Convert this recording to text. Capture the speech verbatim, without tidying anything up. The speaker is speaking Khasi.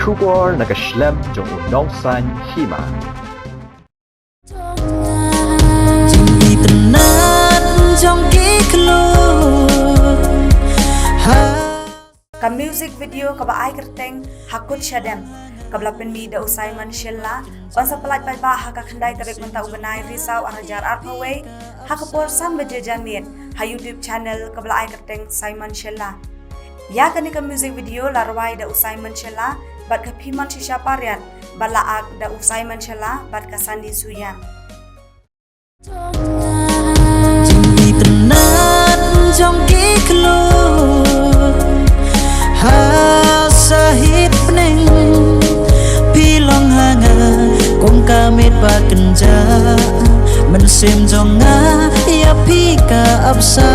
Khubor na ka shlem jong u nongsan hima. Jingïatynnat jong ki khlur. Ha. Ka music video kaba ai kyrteng Hakut Shadem, kaba la pynmih da u Simon Shylla, yn sa pynlait paidbah ha ka khyndai tarik mynta u bnai Risaw ar hajar arphew wei, ha ka por san baje janmiet, ha YouTube channel kaba la ai kyrteng Simon Shylla. Ïa kane ka music video la rwai da u Simon Shylla bad ka Phimon Shisha Pariat, bad la ak da u Simon Shylla bad ka Sandy Suya. Jingïatynnat jong ki khlur. Ha sahit pneng. Phi long ha nga kum ka miet ba kynjah. Mynsiem jong nga ïa phi ka ap sa.